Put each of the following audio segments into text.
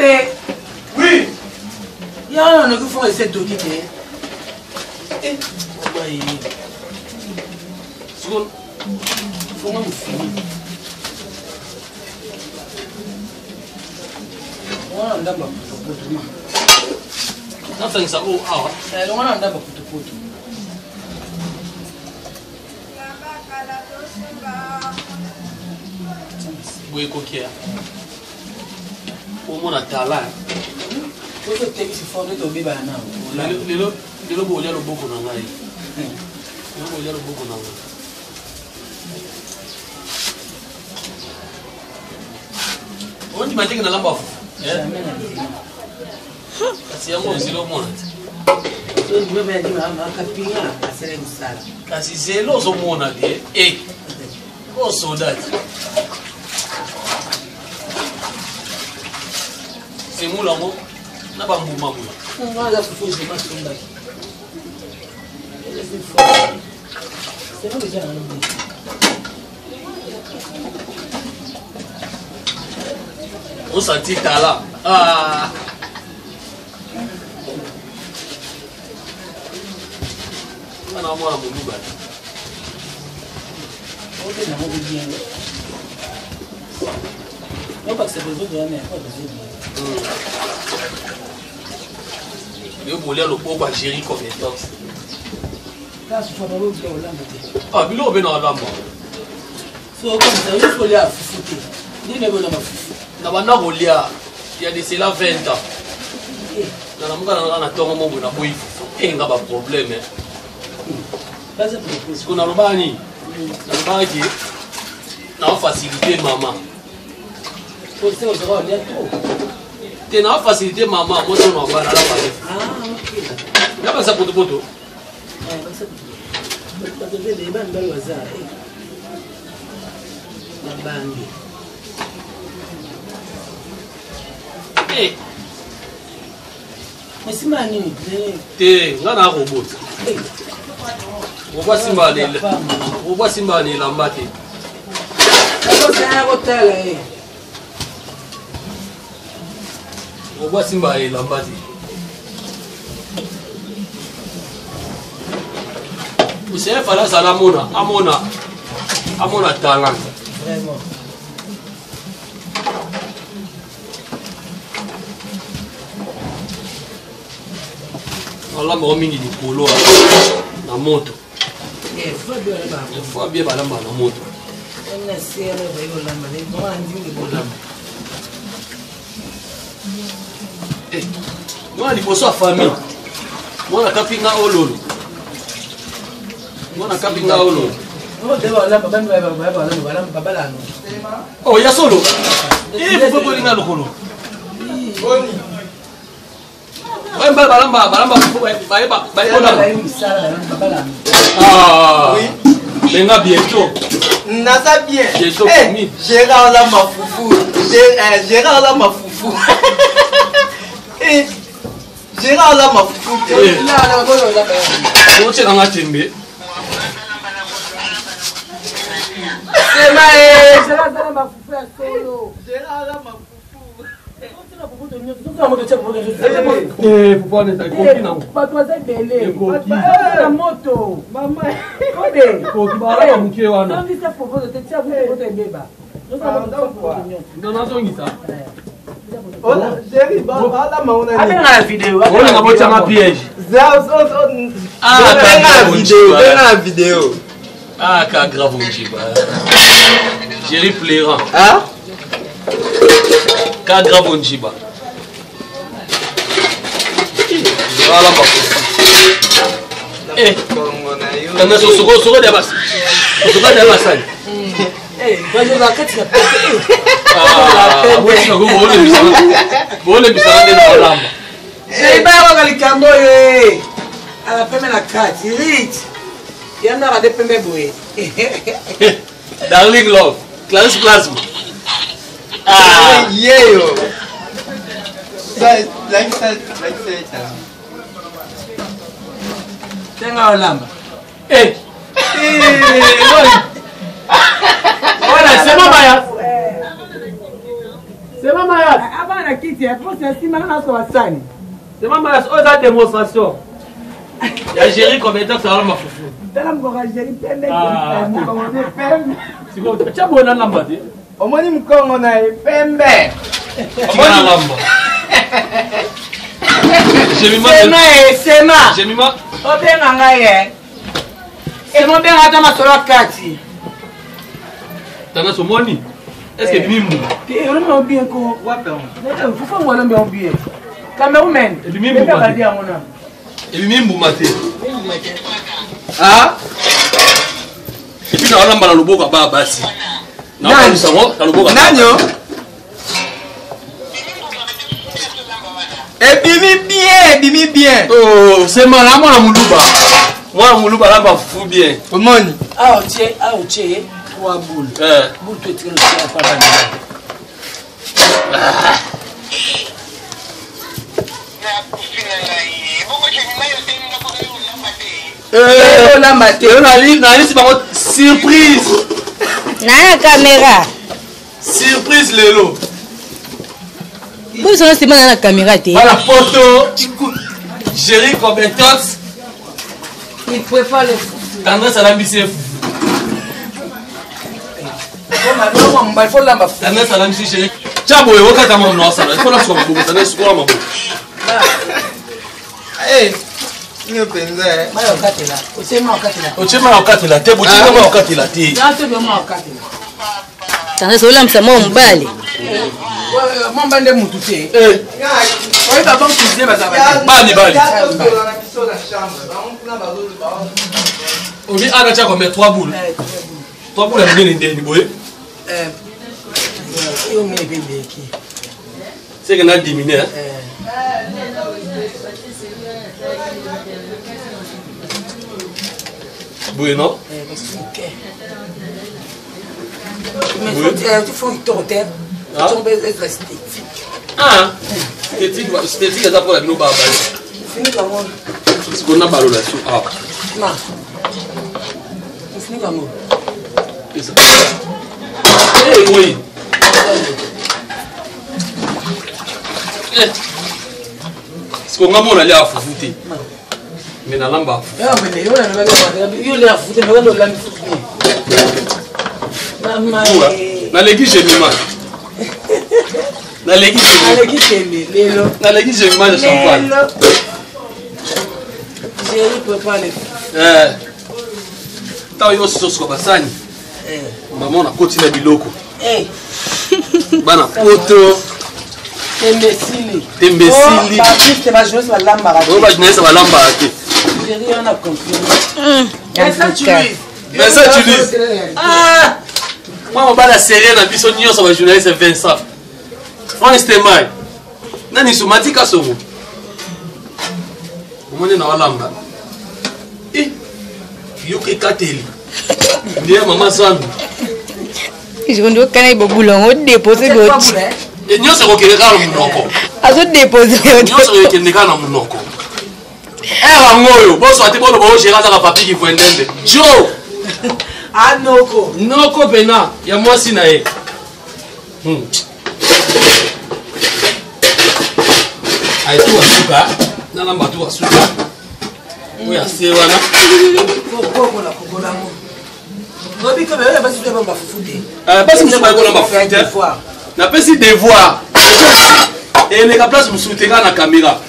Kobe. Oui. Ya na noki fonga ese doki te. Eh, bayi. Siko fonga mufini. Wana ndamba potopoto ma. Nasangisa oyo awa. Eh, wana ndamba potopoto. Boye ekoki ya. Omona talent. Ozotekisi fondo tobebana nao. Lelo lelo bolia loboko na ngai. Lelo bolia loboko na ngai. Ondima te ke nalamba fufu. Kasi yango ozela omona te. Kasi zela ozomona te. E osoda te. Semula yango na bambuma boye. Osanti tala. Ah. Mwana mwana moluba. Yo bolia loboko ya Jerry compétence. Ah, biloko mpe na olamba. Na banda kolia ya de cela 20 ans. Nalamuka na na ntongo moko na boyi fufu. Eh nga ba problème. Siko nalobaka nini? Nalobaka ke na facilité mama. Te na facilité mama moto na bana na bana. Ah, ok. Poto poto. Babange. Eh. Esima nini? Te, nga na robot. Robot simba na elamba te. Kotala ye. Robot simba na elamba te. Oseye fala azala amona amona amona talent. Vraiment. Balamba yango mingi likolo na moto. Fois bien balamba na moto. Mwana liboso ya famille. Mwana kapinga ololo. Mwana kapinga ololo. Oh, ya solo. Eh, pourquoi bolinga lokolo? Bayemba balamba balamba bayeba bayeba. Ah. Oui. Benga bientôt. Naza bien. Bientôt hey, Gérard la ma fufu. Gérard la ma fufu. Eh, Gérard la ma fufu. Eh. Otie nanga tembe. Sema eh, Gérard la ma fufu ya solo. Gérard la ma fufu. Bato baza ebele na moto moke wana zongisa popoto te tia popoto ebeba nazongisa abenga na video olinga botyanga piège Benga na video. Ah, ka grave onjiba. Jerry Pleurant. Ah? Ka grave onjiba. Voilà ma Eh. Kanga soko soko dia bas. Soko dia basani. Eh, bazoza kati na Ah, bole bisanga nde na olamba. Ebayaka likambo oyo eh. Ala pembe na kati rit yanaka nde pembe boye. Darling love, Clarisse Plasma. Ah, yeyo. Lakisa lakisa. Tenga olamba. Eh. Eh, Voilà, c'est bon, Maya. Sema Mayas. Abana kiti ya posi ya nsima na so basani. Sema Mayas, oyo eza démonstration. Ya Jerry combien de temps alamba fufu? Tala mokoko ya Jerry pembe. Ah. Mokongo ne pembe. Sikoyo tya boye nalamba te. Omoni mukongo na ye pembe. Tika nalamba. Jemima. Sema e sema. Jemima. Obenga ngai e. Sema obenga ata masolo ya kati. Tana somoni. Est-ce que ebimi mbuma? Te olombi yango bien ko. Wapi yango? Fufu yango olombi yango bien. Cameroun. Ebimi mbuma te. yango na. Ebimi mbuma te. Ah? Et puis naolamba na loboko ya baa basi. Naokanisa yango na loboko ya baa Nani yo? Ebimi bien, ebimi bien. Oh, sema na mwana muluba. Mwana muluba alamba fufu bien. Omoni? Awa otie, awa otie trois boules. Eh. Boule to etikali otie apa bana. Eh, olamba te. Lelo nalisi bango surprise. Na ya kamera. Surprise lelo. Boso na sima na kamera te. Bana poto. Jerry Compétence. Il préfère le fufu. Tendresse alambisi ye fufu. Mobali fo lamba fufu. Tendresse alambisi Jerry. Tya boye okata mwa mna osala. Il faut nasuka maboko. Tendresse sukola maboko. Eh, nini mpenza eh? Mayi okatela. Otie mayi okatela. Otie mayi okatela te, botie mayi okatela te. Na te mayi okatela. Tendresse olambisa mwa mobali. Mwa mobali nde mutu te. Eh. Oyeba bon cuisinier bazala ba. Ba mibali. Tosolola na biso na chambre. Bango kuna bazoloba. Obi ana tia combien? 3 boules. 3 boules ya minene ndeni boye. Eh. Yo mene pe eleki. C'est que na diminuer hein. Boye non? Eh, parce que ok. Mais faut faut kitoko te. Ah. Tombe ezala esthétique. Ah. Esthétique, esthétique eza mpona bino babale. Finika yango. Sikoyo nabalola su awa. Ma. Ofinika yango. Eza. Eh, oui. Eh. Sikoyo nga mona alia fufu te. Mais nalamba fufu. Yo olia fufu te, mais wana olambi fufu te. Mama. Naleki Jemima. Naleki Jemima. Naleki Jemima lelo. Naleki Jemima de champagne. Lelo. Jerry prépare le fufu. Eh. Ntango yo sosoka basani. Eh. Mama nakoti na biloko. Eh. Bana poto. Tembesili. Tembesili. Oh, ba artiste ba journaliste balambaka te. Oh, ba journaliste balambaka te. Jerry wana confirme. Vincent Chulise. Vincent Chulise. Ah! Mwa mobali ya serie na biso nyonso ba journaliste Vincent. Frank Stemay. Nani so Mati Kasongo. Omoni na walamba. Eh. Yoka ekateli. Ndiye mama Zandu. Sikoyo okana bobula yango odepose boti. Nyonso ekokende kaka na monoko. Azodepose. Nyonso ekokende kaka na monoko. Ere yango oyo boswa te boloba ogere azaka papi kivwendembe. Jo! Ah noko. Noko pena ya mwasi na ye. Ayetuka suka, nalamba tuka suka. Oyo ya se wana. Kokola kokola ngo. Oyebi ke oyo basi to ba fufu te. Eh, basi mosusu bayekola bafufu te. Napesi devoir. Eleka place mosusu te kaka na caméra.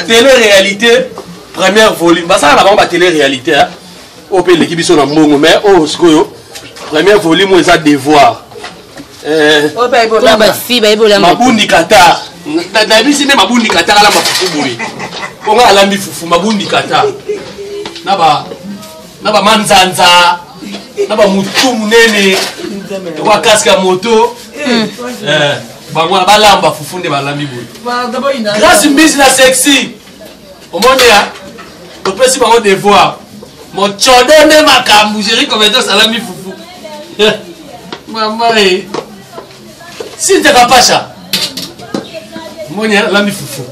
Télé réalité première volume. Basala na bango ba télé réalité hein. Oyo mpe eleki biso na mbongo mais oyo sikoyo première volume oyo eza devoir. Eh, Oyo mpe ayebi olamba. Bafi bayebi olamba. Mabundi Qatar. Nayebisi nde Mabundi Qatar alamba fufu boye. Bongo alambi fufu Mabundi Qatar. Na ba na ba manzanza na ba mutu munene lokola casque ya moto. Eh, bango wana balamba fufu nde balambi boye. Grâce mbisi na sexy. Omoni ya topesi bango devoir. Mochodo nde makambo Jerry Comedos alambi fufu. Mama e. Cynthia Kapasha. Omoni alambi fufu.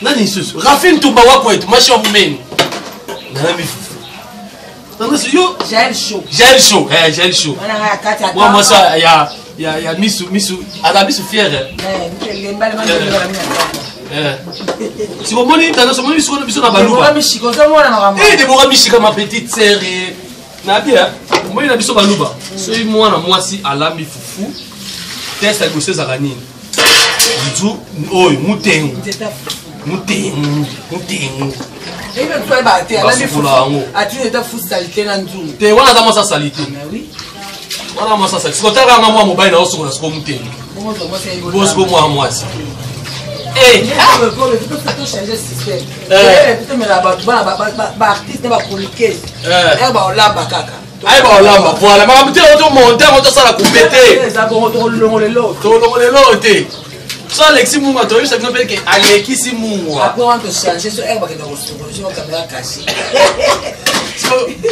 Nani lisusu? Rafine Tumba wakwetu, mashi wa mumeni. Nalambi fufu. Tandis yo Jael Show. Jael Show, eh Jael Show. Wana ya kati ya Mwa mwasi ya Ya ya misu misu aza misu fiere. Eh. Si omoni tanda omoni biso biso na baluba. Mishika ozomona makambo. Eh Deborah Mishika ma petite sœur eh. Na bien omoni na biso baluba. Soki mwana mwasi alambi fufu test ya liboso ezalaka nini? Nzu oyo mutengu. Mutengu, mutengu. Basukola yango. Atindi ata fufu salite na nzungu. Te wana aza mwasi asalite. Ah, oui. Wana mwasi asalite. Siko tala nga mwa mobali na osokola siko mutengu. Bosiko mwa mwasi. Eh. Baartiste na bachroniqueuse baolamba kaka ayeba olamba voilà makambo te oto monte yango tosala coupe te eza bongo tokolongola eloko tolongola eloko te so alekisi mungwa toyebisa bino mpe ke alekisi mungwa après wana tochange so ere bakenda kosokola so bakamera cache.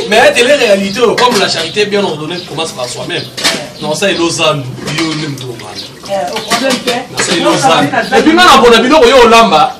Mais télé réalité oyo, comme la charité bien ordonnée commence par soi-même, non ça elozandu yo nde moto obanda Problème te. Ça elozandu et puis nga na mpona biloko yo olamba.